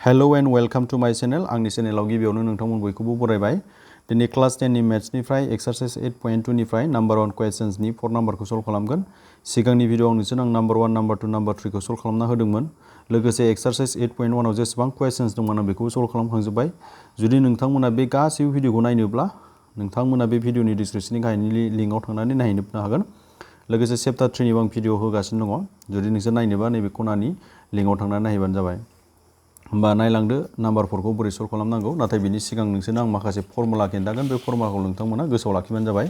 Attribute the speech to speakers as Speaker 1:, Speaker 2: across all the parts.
Speaker 1: hello and welcome to माय channel आंनि चैनेलाव गिबियावनो नोंथांमोन बयखौबो बरायबाय दिनै क्लास 10 नि मैथ्सनिफ्राय एक्सारसाइज 8.2 निफ्राय नंबर 1 क्वेश्चन्सनि 4 नम्बरखौ सल्व खालामगोन सिगांनि भिडियोआव नोंसोरनो आं नम्बर 1 नम्बर 2 नम्बर 3 खौ सल्व खालामना होदोंमोन लोगोसे एक्सारसाइज 8.1 आव जेसेबां क्वेश्चन्स दंमोन आं बेखौबो सल्व खालामखांजोबबाय जुदि नोंथांमोना बे गासैबो भिडियोखौ नायनोब्ला नोंथांमोना बे भिडियोनि डिसक्रिप्शननि गाहायनि लिंकआव थांनानै नायनो हागोन लोगोसे चैप्टार 3 निबो आं भिडियो होगासिनो दङ जुदि नोंसोर नायनोबा नैबे खनानि लिंकआव थांनानै नायबानो जाबाय होमबा नायलांदो नम्बर 4 खौ बोरै सल्व खालामनांगौ नाथाय बिनि सिगां नोंसोरनो आं माखासे फर्मुला खिन्थागोन बे फर्मुलाखौ नोंथांमोना गोसोआव लाखिबानो जाबाय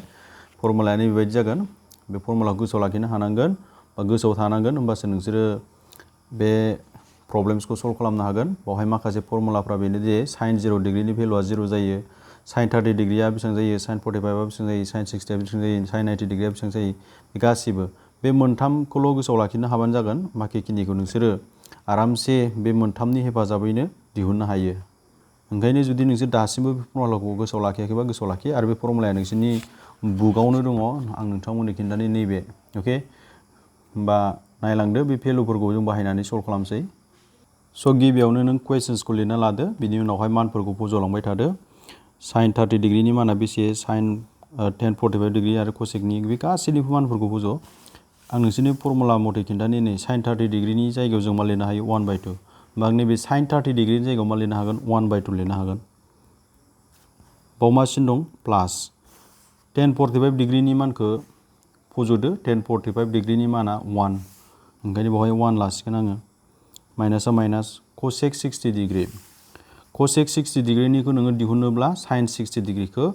Speaker 1: फर्मुलायानो बेबायदि जागोन बे फर्मुलाखौ गोसोआव लाखिनो हानांगोन बा गोसोआव थानांगोन होमबासो नोंसोरो बे प्रब्लेम्सखौ सल्व खालामनो हागोन बावहाय माखासे फर्मुलाफ्रा बेनो जे sin 0 डिग्रीनि भेलुआ 0 जायो sin 30 डिग्रीआ बेसेबां जायो sin 45 आ बेसेबां जायो sin 60 आ बेसेबां जायो sin 90 डिग्रीआ बेसेबां जायो बे गासिबो बे मोनथामखौल' गोसोआव लाखिनो हाबानो जागोन बाखिखिनिखौ नोंसोरो आरामसे बे मोनथामनि हेफाजाबैनो दिहुननो हायो ओंखायनो जुदि नोंसोर दासिमबो बे फर्मुलाखौ गोसोआव लाखियाखैबा गोसोआव लाखि आरो बे फर्मुलाया नोंसोरनि बुकआवनो दङ आं नोंथांमोननो खिन्थानाय नैबे अके होमबा नायलांदो बे भेलुफोरखौ जों बाहायनानै सल्व खालामसै स' गिबियावनो नों कुवेश्चन्सखौ लिरना लादो बिनि उनावहाय मानफोरखौ फज'लांबाय थादो sin 30 डिग्रीनि माना बेसे sin tan 45 डिग्री आरो cosecनि बे गासैनिबो मानफोरखौ फज' आं नोंसोरनि फर्मुला मथे खिन्थानि नै sin 30 डिग्रीनि जायगायाव जों मा लिरनो हायो 1/2 होमबा आं नैबे sin 30 डिग्रीनि जायगायाव मा लिरनो हागोन 1/2 लिरनो हागोन बाव मासिन दं प्लास tan 45 डिग्रीनि मानखौ फज'दो tan 45 डिग्रीनि माना 1 ओंखायनो बावहाय 1 लासिगोन आङो माइनासा माइनास cosec 60 डिग्री cosec 60 डिग्रीनिखौ नोङो दिहुनोब्ला sin 60 डिग्रीखौ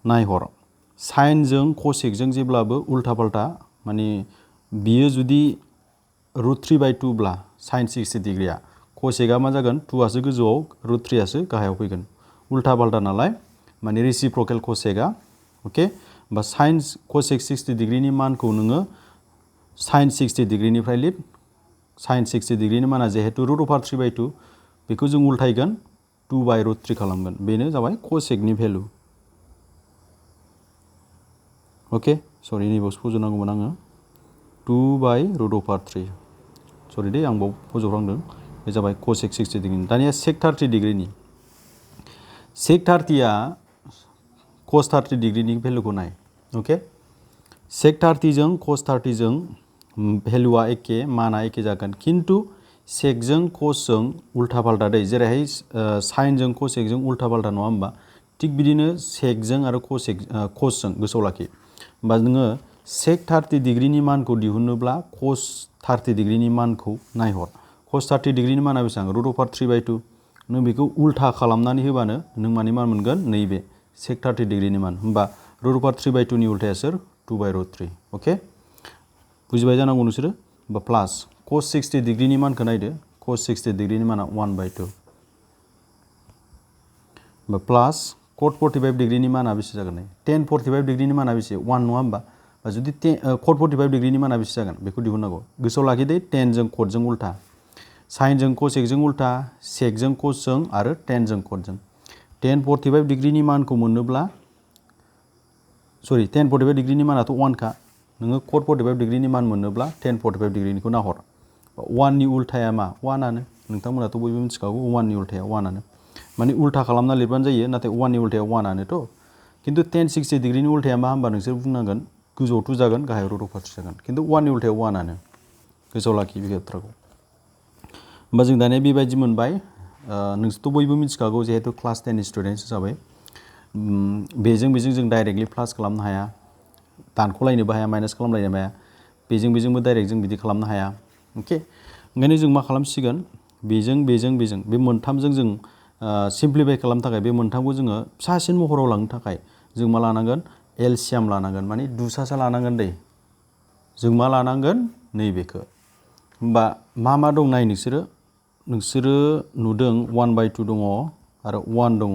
Speaker 1: नायहर साइनजों cosecजों जेब्लाबो उल्था पाल्टा माने बियो जुदि √3/2 ब्ला sin 60 डिग्रीआ cosecआ मा जागोन 2 आसो गोजौआव √3 आसो गाहायाव फैगोन उल्था पाल्टा नालाय माने रेसिप्रकेल cosecआ अके होमबा sin cosec 60 डिग्रीनि मानखौ नोङो sin 60 डिग्रीनिफ्राय लिर sin 60 डिग्रीनि माना जिहेतु √3/2 बेखौ जों उल्टायगोन 2/√3 खालामगोन बेनो जाबाय cosecनि भेलु अके सरि नैबावसो फज'नांगौमोन आङो 2/√3 सरि दे आं बाव फज'फ्रांदों बे जाबाय cosec 60 डिग्रीनि दानिया sec 30 डिग्रीनि sec 30 आ cos 30 डिग्रीनि भेलुखौ नाय अके sec 30 जों cos 30 जों भेलुआ एके माना एके जागोन खिन्थु secजों cosजों उल्था पाल्टा दै जेरैहाय साइनजों cosecजों उल्था पाल्टा नङा होमबा थिग बिदिनो secजों आरो cosजों गोसोआव लाखि होमबा नोङो sec 30 डिग्रीनि मानखौ दिहुनोब्ला cos 30 डिग्रीनि मानखौ नायहर cos 30 डिग्रीनि माना बेसेबां √3/2 नों बेखौ उल्था खालामनानै होबानो नों मानि मान मोनगोन नैबे sec 30 डिग्रीनि मान होमबा √3/2 नि उल्थाया सोर 2/√3 अके बुजिबाय जानांगौ नोंसोरो होमबा प्लास cos 60 डिग्रीनि मानखौ नायदो cos 60 डिग्रीनि माना 1/2 होमबा प्लास cot 45 डिग्रीनि माना बेसे जागोन tan 45 डिग्रीनि माना बेसे 1 नङा होमबा जुदि cot 45 डिग्रीनि माना बेसे जागोन बेखौ दिहुननांगौ गोसोआव लाखिदो tanजों cotजों उल्था साइनजों cosecजों उल्था secजों cosजों आरो tanजों cotजों tan 45 डिग्रीनि मानखौ मोननोब्ला सरि tan 45 डिग्रीनि मानाथ' 1 खा नोङो cot 45 डिग्रीनि मान मोननोब्ला tan 45 डिग्रीनिखौ नाहर 1 नि उल्थाया मा 1 आनो नोंथांमोनाथ' बयबो मिथिखागौ 1 नि उल्थाया 1 आनो माने उल्था खालामना लिरबानो जायो नाथाय 1 नि उल्थाया 1 आनोथ' खिन्थु tan 60 डिग्रीनि उल्थाया मा होमबा नोंसोर बुंनांगोन गोजौआव 2 जागोन गाहायाव √3 जागोन खिन्थु 1 नि उल्थाया 1 आनो गोसोआव लाखि बे बाथ्राखौ होमबा जों दानिया बेबायदि मोनबाय नोंसोरथ' बयबो मिथिखागौ जिहेतु क्लास 10 नि स्टुडेन्टस हिसाबै बेजों जों डाइरेक्टलि प्लास खालामनो हाया दानख'लायनोबो हाया माइनास खालामलायनोबो हाया बेजोंबो डाइरेक्ट जों बिदि खालामनो हाया अके ओंखायनो जों मा खालामसिगोन बेजों बे मोनथामजों जों सिम्प्लिफाइ खालामनो थाखाय बे मोनथामखौ जोङो फिसासिन महराव लांनो थाखाय जों मा लानांगोन एलसिएम लानांगोन माने दुसासा लानांगोन दै जों मा लानांगोन नैबेखौ होमबा मा दं नाय नोंसोरो नुदों 1/2 दङ आरो 1 दङ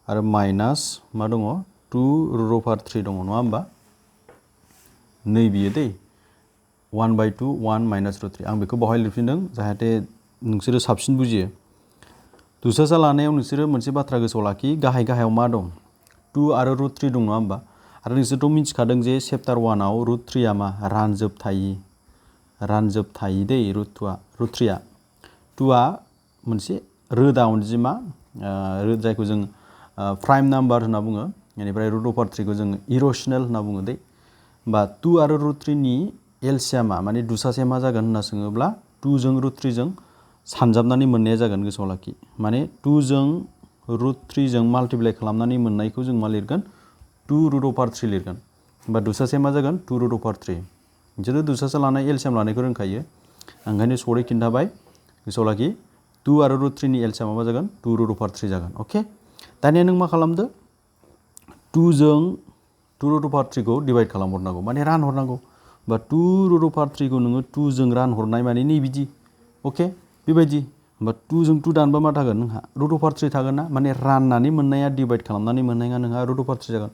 Speaker 1: आरो माइनास मा दङ 2√3 दङ नङा होमबा नै बियो दै 1/2 1 माइनास √3 आं बेखौ बावहाय लिरफिनदों जाहाथे नोंसोरो साबसिन बुजियो दुसासा लानायाव नोंसोरो मोनसे बाथ्रा गोसोआव लाखि गाहायाव मा दं 2 आरो √3 दं नङा होमबा आरो नोंसोरथ' मिथिखादों जे चेप्टार 1 आव √3आ मा रानजोबथायि दै √3आ 2आ मोनसे रोदा अनजिमा जायखौ जों प्राइम नाम्बार होनना बुङो बेनिफ्राय रुट अभार 3 खौ जों इरेशनेल होनना बुङो दै बा 2 आरो रुट 3 नि एलसिएमा माने दुसासेया मा जागोन होनना सोङोब्ला 2 जों रुट 3 जों सानजाबनानै मोननाया जागोन गोसोआव लाखि माने 2 जों रुट 3 जों माल्टिप्लाइ खालामनानै मोननायखौ जों मा लिरगोन 2 रुट अभार 3 लिरगोन होमबा दुसासेया मा जागोन 2 रुट अभार 3 नोंसोरो दुसासे लानाय एलसिएम लानायखौ रोंखायो ओंखायनो सरै खिन्थाबाय गोसोआव लाखि 2 आरो रुट 3 नि एलसिएमा मा जागोन 2 रुट अभार 3 जागोन अके दानिया नों मा खालामदो 2 जों 2 रुट अभार 3 खौ डिवाइड खालामहरनांगौ माने रानहरनांगौ बा 2 रुट अभार 3 खौ नोङो 2 जों रानहरनाय माने नै बिदि अके बेबायदि होमबा 2 जों 2 दानबा मा थागोन नोंहा रुट अभार 3 थागोन ना माने राननानै मोननाया डिवाइड खालामनानै मोननाया नोंहा रुट अभार 3 जागोन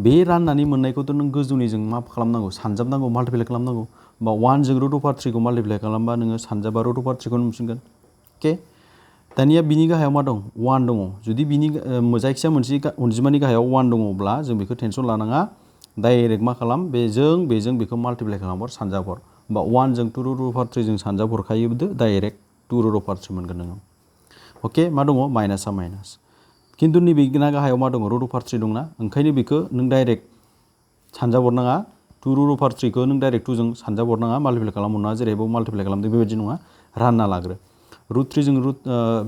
Speaker 1: बे राननानै मोननायखौथ' नों गोजौनिजों मा खालामनांगौ सानजाबनांगौ माल्टिप्लाइ खालामनांगौ बा 1 जों रुट अभार 3 खौ माल्टिप्लाइ खालामबा नोङो सानजाबा रुट अभार 3 खौ मोनफिनगोन अके दानिया बिनि गाहायाव मा दं 1 दङ जुदि बिनि जायखिया मोनसे अनजिमानि गाहायाव 1 दङब्ला जों बेखौ टेनसन लानाङा डाइरेक्ट मा खालाम बेजों बेखौ माल्टिप्लाइ खालामहर सानजाबहर बा 1 जों 2 रुट अभार 3 जों सानजाब हरखायोबो डाइरेक्ट 2 रुट अभार 3 मोनगोन नोङो अके मा दङ माइनासआ माइनास खिन्थु नैबे गाहायाव मा दङ रुट अभार 3 दंना ओंखायनो बेखौ नों डाइरेक्ट सानजाब हरनाङा 2 रुट अभार 3 खौ नों डाइरेक्ट 2 जों सानजाब हरनाङा माल्टिप्लाइ खालामहरनाङा जेरैबो माल्टिप्लाइ खालामदों बेबायदि नङा रानना लाग्रो रुट 3 जों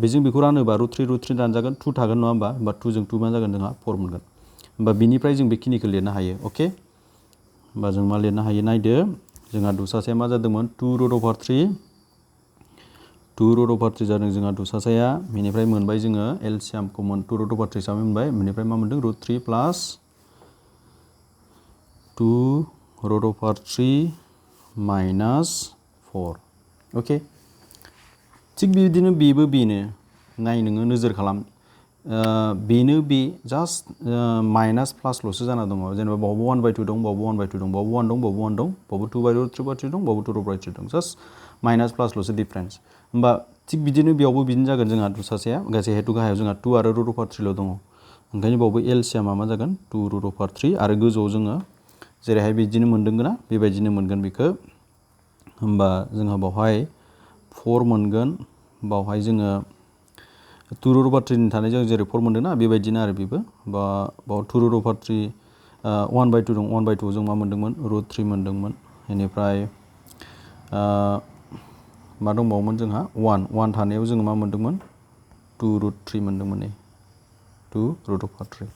Speaker 1: बेजों बेखौ रानोबा रुट 3 दानजागोन 2 थागोन नङा होमबा 2 जों 2 मा जागोन जोंहा 4 मोनगोन होमबा बिनिफ्राय जों बेखिनिखौ लिरनो हायो अके होमबा जों मा लिरनो हायो नायदो जोंहा दुसासेया मा जादोंमोन 2 रुट अभार 3 जादों जोंहा दुसासेया बेनिफ्राय मोनबाय जोङो एलसिएमखौ 2 रुट अभार 3 हिसाबै मोनबाय बेनिफ्राय मा मोनदों रुट 3 प्लास 2 रुट अभार 3 माइनास 4 अके थिग बिदिनो बेबो बेनो नाय नोङो नोजोर खालाम बेनो बे जास्ट माइनास प्लासल'सो जाना दङ जेनेबा बावबो 1/2 दं बावबो 1/2 दं बावबो 1 दं बावबो 1 दं बावबो 2/3 दं बावबो 2/3 दं जास्ट माइनास प्लासल'सो डिफारेन्स होमबा थिग बिदिनो बेयावबो बिदिनो जागोन जोंहा दुसासेया जिहेतु गाहायाव जोंहा 2 आरो रुट अभार 3 ल' दङ ओंखायनो बावबो एलसिएमा मा जागोन 2 रुट अभार 3 आरो गोजौआव जोङो जेरैहाय बिदिनो मोनदों ना बेबायदिनो मोनगोन बेखौ होमबा जोंहा बावहाय 4 मोनगोन बावहाय जोङो 2 रुट अभार 3 नि थानाय जों जेरै 4 मोनदों ना बेबायदिनो आरो बेबो बा बाव 2 रुट अभार 3 1/2 दं 1/2 जों मा मोनदोंमोन रुट 3 मोनदोंमोन बेनिफ्राय मा दंबावोमोन जोंहा 1 थानायाव जोङो मा मोनदोंमोन 2 रुट 3 मोनदोंमोन 2 रुट अभार 3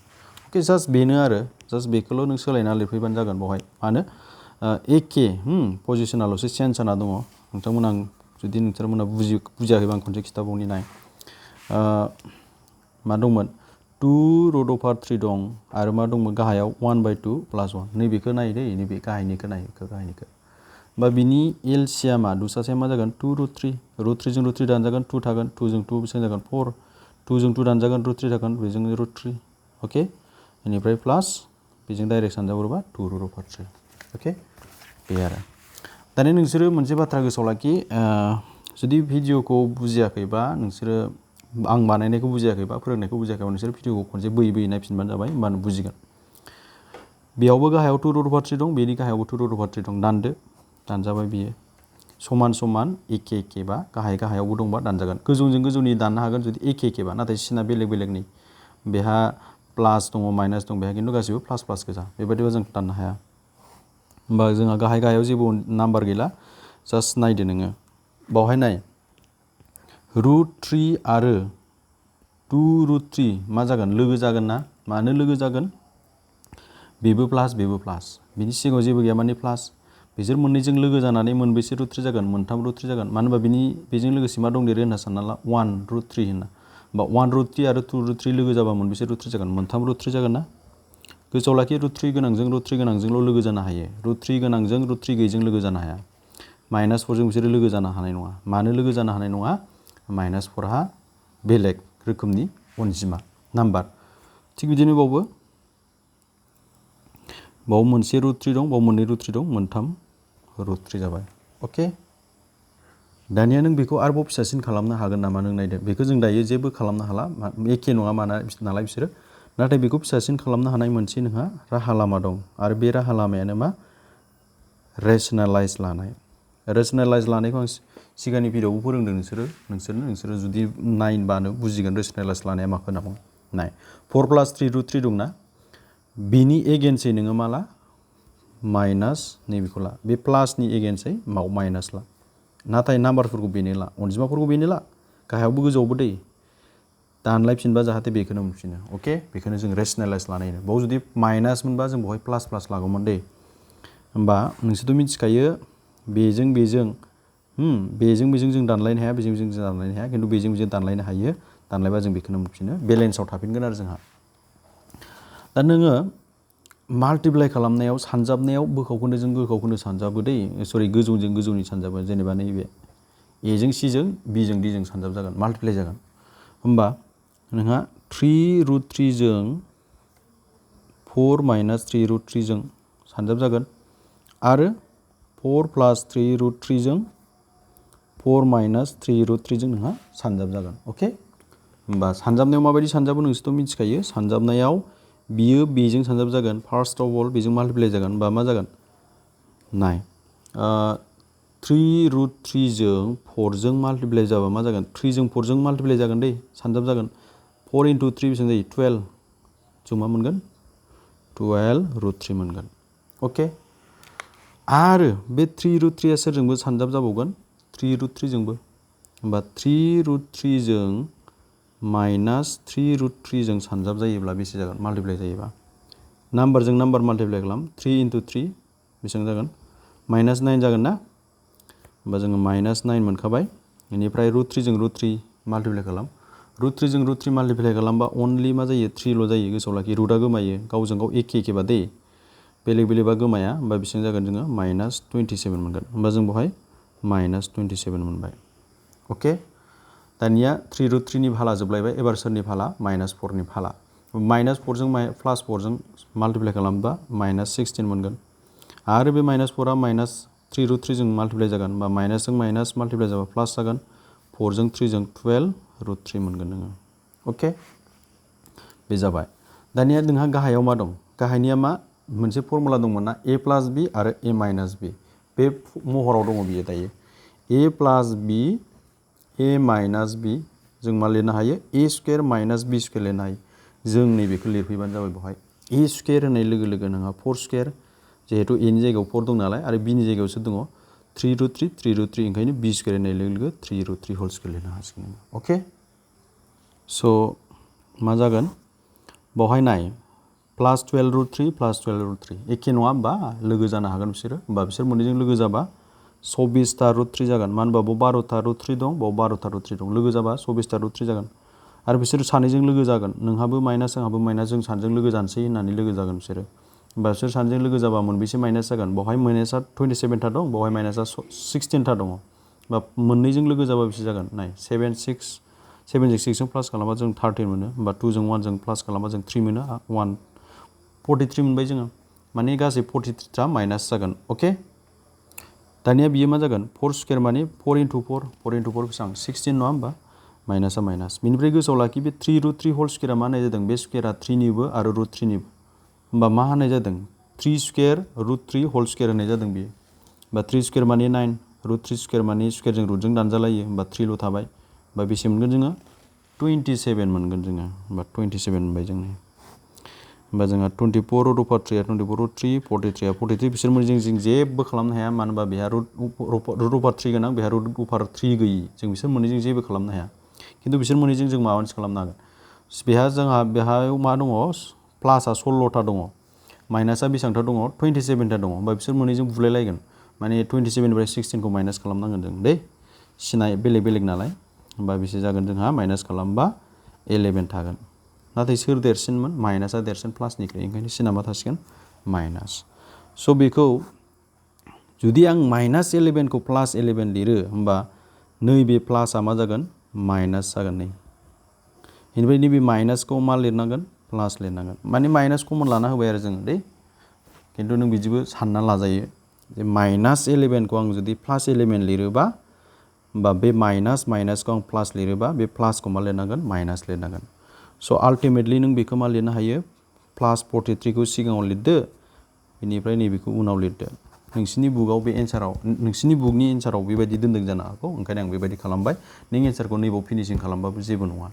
Speaker 1: अके जास्ट बेनो आरो जास्ट बेखौल' नों सोलायना लिरफैबानो जागोन बावहाय मानो एखे पजिसनाल'सो चेन्ज जाना दङ नोंथांमोना जुदि नोंथांमोना बुजियाखैबा आं खनसे खिथाबावनि नाय मा दंमोन 2 रुट अभार 3 दं आरो मा दंमोन गाहायाव 1/2 प्लास 1 नैबेखौ नाय दै नैबे गाहायनिखौ नाय गाहायनिखौ बा बिनि एलसिएमा दुसासेया मा जागोन 2 रुट 3 जों रुट 3 दानजागोन 2 थागोन 2 जों 2 बेसेबां जागोन 4 2 जों 2 दानजागोन रुट 3 थागोन बेजों रुट 3 अके बेनिफ्राय प्लास बेजों डाइरेक्ट सानजाबहरबा 2 रुट अभार 3 अके बे आरो दानिया नोंसोरो मोनसे बाथ्रा गोसोआव लाखि जुदि भिडिअखौ बुजियाखैबा नोंसोरो आं बानायनायखौ बुजियाखैबा फोरोंनायखौ बुजियाखैबा नोंसोर भिडिअखौ खनसे बोयै नायफिनबानो जाबाय होमबानो बुजिगोन बेयावबो गाहायाव 2 रुट अभार 3 दं बेनि गाहायावबो 2 रुट अभार 3 दं दानजाबाय बियो समान एखे बा गाहायावबो दंबा दानजागोन गोजौजों गोजौनि दाननो हागोन जुदि एखेबा नाथाय सिना बेलेगनि बेहा प्लास दङ माइनास दं बेहा खिन्थु गासिबो प्लास गोजा बेबायदिबा जों दाननो हाया होमबा जोंहा गाहायाव जेबो नाम्बार गैला जास्ट नायदो नोङो बावहाय नाय रुट 3 आरो 2 रुट 3 मा जागोन लोगो जागोन ना मानो लोगो जागोन बेबो प्लास बिनि सिगाङाव जेबो गैया माने प्लास बिसोर मोननैजों लोगो जानानै मोनबेसे रुट 3 जागोन मोनथाम रुट 3 जागोन मानो होनबा बेजों लोगोसे मा दंदेरो होनना सानना ला 1 रुट 3 होनना बा 1 रुट 3 आरो 2 रुट 3 लोगो जाबा मोनबेसे रुट 3 जागोन मोनथाम रुट 3 जागोन ना गोसोआव लाखि रुट 3 गोनांजों रुट 3 गोनांजोंल' लोगो जानो हायो रुट 3 गोनांजों रुट 3 गैयैजों लोगो जानो हाया माइनास 4 जों बिसोरो लोगो जानो हानाय नङा मानो लोगो जानो हानाय नङा माइनास 4 हा बेलेग रोखोमनि अनजिमा नाम्बार थिग बिदिनो बाव मोनसे रुट 3 दं बाव मोननै रुट 3 दं मोनथाम रुट 3 जाबाय अके दानिया नों बेखौ आरोबाव फिसासिन खालामनो हागोन नामा नों नायदो बेखौ जों दायो जेबो खालामनो हाला एखे नङा नालाय बिसोरो नाथाय बेखौ फिसासिन खालामनो हानाय मोनसे नोंहा राहा लामा दं आरो बे राहा लामायानो मा रेसनेलाइज लानायखौ आं सिगांनि भिडिअआवबो फोरोंदों नोंसोरो जुदि नायबानो बुजिगोन रेसनेलाइज लानाया माखौ होनना बुङो नाय 4 + 3√3 दंना बिनि एगेन्सै नोङो माला माइनास नैबेखौ ला बे प्लासनि एगेन्सै माइनास ला नाथाय नाम्बारफोरखौ बेनो ला अनजिमाफोरखौ बेनो ला गाहायावबो गोजौआवबो दै दानलायफिनबा जाहाथे बेखौनो मोनफिनो अके बेखौनो जों रेसनेलाइज लानाय होनो बाव जुदि माइनास मोनबा जों बेवहाय प्लास लागौमोन दै होमबा नोंसोरथ' मिथिखायो बेजों जों दानलायनो हाया बेजों जों दानलायनो हाया खिन्थु बेजों दानलायनो हायो दानलायबा जों बेखौनो मोनफिनो बेलेन्सआव थाफिनगोन आरो जोंहा दा नोङो माल्टिप्लाइ खालामनायाव सानजाबनायाव बोखावखोन्दोजों बोखावखोन्दो सानजाबो दै सरि गोजौजों गोजौनि सानजाबो जेनेबा नैबे एजों सिजों बिजों डिजों सानजाब जागोन माल्टिप्लाइ जागोन होमबा नोंहा 3√3 जों 4 - 3√3 जों सानजाब जागोन आरो 4 + 3√3 जों 4 - 3√3 जों नोंहा सानजाब जागोन अके होमबा सानजाबनायाव माबायदि सानजाबो नोंसोरथ' मिथिखायो सानजाबनायाव बियो बेजों सानजाब जागोन फार्स्ट अफ अल बेजों माल्टिप्लाइ जागोन बा मा जागोन नाय 3√3 जों 4 जों माल्टिप्लाइ जाबा मा जागोन 3 जों 4 जों माल्टिप्लाइ जागोन दै सानजाब जागोन 4 × 3 बेसेबां जायो 12 जों मा मोनगोन 12√3 मोनगोन अके आरो बे 3√3 आ सोरजोंबो सानजाब जाबावगोन 3√3 जोंबो होमबा 3√3 जों -3√3 जों सानजाब जायोब्ला बेसे जागोन माल्टिप्लाइ जायोबा नाम्बारजों नाम्बार माल्टिप्लाइ खालाम 3 × 3 बेसेबां जागोन -9 जागोन ना होमबा जोङो -9 मोनखाबाय बेनिफ्राय √3 जों √3 माल्टिप्लाइ खालाम √3 जों √3 माल्टिप्लाइ खालामबा अनलि मा जायो 3ल' जायो गोसोआव लाखि रुटआ गोमायो गावजों गाव एखेबा दे बेलेग बेलेगबा गोमाया होमबा बेसेबां जागोन जोङो -27 मोनगोन होमबा जों बेवहाय -27 मोनबाय अके दानिया 3√3 नि भाला जोबलायबाय एबार सोरनि भाला -4 नि भाला -4 जों +4 जों माल्टिप्लाइ खालामबा -16 मोनगोन आरो बे -4 आ -3√3 जों माल्टिप्लाइ जागोन होमबा माइनासजों माइनास माल्टिप्लाइ जाबा प्लास जागोन 4 जों 3 जों 12√3 मोनगोन नोङो अके बे जाबाय दानिया नोंहा गाहायाव मा दं गाहायनिया मा मोनसे फर्मुला दंमोन ना a + b आरो a - b बे महराव दङ बियो दायो a + b a - b जों मा लिरनो हायो a² - b² लिरनो हायो जों नैबेखौ लिरफैबानो जाबाय बेवहाय a² होननाय लोगो लोगो नोंहा 4² जिहेतु a नि जायगायाव 4 दं नालाय आरो b नि जायगायावसो दङ 3√3 ओंखायनो b² होननाय लोगो लोगो 3√3² लिरनो हासिगोन अके स' मा जागोन बावहाय नाय +12√3 +12√3 एखे नङा होमबा लोगो जानो हागोन बिसोरो होमबा बिसोर मोननैजों लोगो जाबा 24था√3 जागोन मानो होनबा बाव 12था√3 दं बाव 12था√3 दं लोगो जाबा 24था√3 जागोन आरो बिसोर सानैजों लोगो जागोन नोंहाबो माइनास आंहाबो माइनास जों सानैजों लोगो जानोसै होननानै लोगो जागोन बिसोरो होमबा बिसोर सानैजों लोगो जाबा मोनबेसे माइनास जागोन बावहाय माइनासआ 27था दं बावहाय माइनासआ 16था दङ बा मोननैजों लोगो जाबा बेसे जागोन नाय 7 जों 6 जों प्लास खालामबा जों 13 मोनो होमबा 2 जों 1 जों प्लास खालामबा जों 3 मोनो 1 43 मोनबाय जोङो माने गासै 43था माइनास जागोन अके दानिया बियो मा जागोन 4² माने 4 × 4 4 × 4 बेसेबां 16 नङा होमबा माइनासआ माइनास बेनिफ्राय गोसोआव लाखि बे 3√3² मा होननाय जादों बे स्कुवेरा 3 निबो आरो √3 निबो होमबा मा होननाय जादों 3² √3 होननाय जादों बेयो होमबा 3² माने 9 √3² माने स्कुवेरजों रुटजों दानजालायो होमबा 3ल' थाबाय होमबा बेसे मोनगोन जोङो 27 मोनगोन जोङो होमबा 27 मोनबाय जोङो होमबा जोंहा 24 √3 आ 24 43 आ 43 बिसोर मोननैजों जों जेबो खालामनो हाया मानो होनबा बेहा √3 गोनां बेहा √3 गैयि जों बिसोर मोननैजों जेबो खालामनो हाया खिन्थु बिसोर मोननैजों जों माबा मोनसे खालामनो हागोन बेहाय मा दङ प्लासआ 16था दङ माइनासआ बेसेबांथा दङ 27था दङ होमबा बिसोर मोननैजों बुलायलायगोन माने 27निफ्राय 16खौ माइनास खालामनांगोन जों दै सिना बेलेग बेलेग नालाय होमबा बेसे जागोन जोंहा माइनास खालामबा 11 थागोन नाथाय सोर देरसिनमोन माइनासआ देरसिन प्लासनिख्रुइ ओंखायनो सिना मा थासिगोन माइनास स' बेखौ जुदि आं -11 खौ +11 लिरो होमबा नैबे प्लासआ मा जागोन माइनास जागोन नै बेनिफ्राय नैबे माइनासखौ मा लिरनांगोन प्लास लिरनांगोन माने माइनास कमन लाना होबाय आरो जोङो दै खिन्थु नों बिदिबो सानना लाजायो जे -11 खौ आं जुदि +11 लिरोबा होमबा बे माइनासखौ आं प्लास लिरोबा बे प्लासखौ मा लिरनांगोन माइनास लिरनांगोन स' आल्टिमेटलि नों बेखौ मा लिरनो हायो +43 खौ सिगाङाव लिरदो बेनिफ्राय नैबेखौ उनाव लिरदो नोंसिनि बुकआव बे एन्साराव नोंसिनि बुकनि एन्साराव बेबायदि दोन्दों जानो हागौ ओंखायनो आं बेबायदि खालामबाय नों एन्सारखौ नैबाव फिनिशिं खालामबाबो जेबो नङा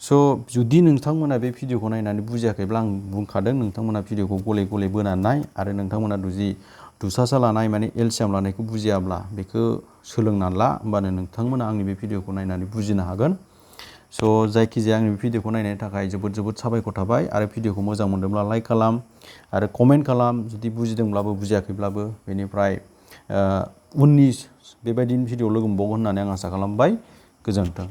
Speaker 1: स' जुदि नोंथांमोना बे भिडिअखौ नायनानै बुजियाखैब्ला आं बुंखादों नोंथांमोना भिडिअखौ गले गले बोनानै नाय आरो नोंथांमोना जुदि दुसासा लानाय माने एलसियाम लानायखौ बुजियाब्ला बेखौ सोलोंनानै ला होमबानो नोंथांमोना आंनि बे भिडिअखौ नायनानै बुजिनो हागोन स' जायखिजाया आंनि बे भिडिअखौ नायनायनि थाखाय जोबोद साबायखर थाबाय आरो भिडिअखौ मोजां मोनदोंब्ला लाइक खालाम आरो कमेन्ट खालाम जुदि बुजिदोंब्लाबो बुजियाखैब्लाबो बेनिफ्राय उननि बेबायदिनो भिडिअ लोगो मोनबावगोन होननानै आं आसा खालामबाय गोजोन्थों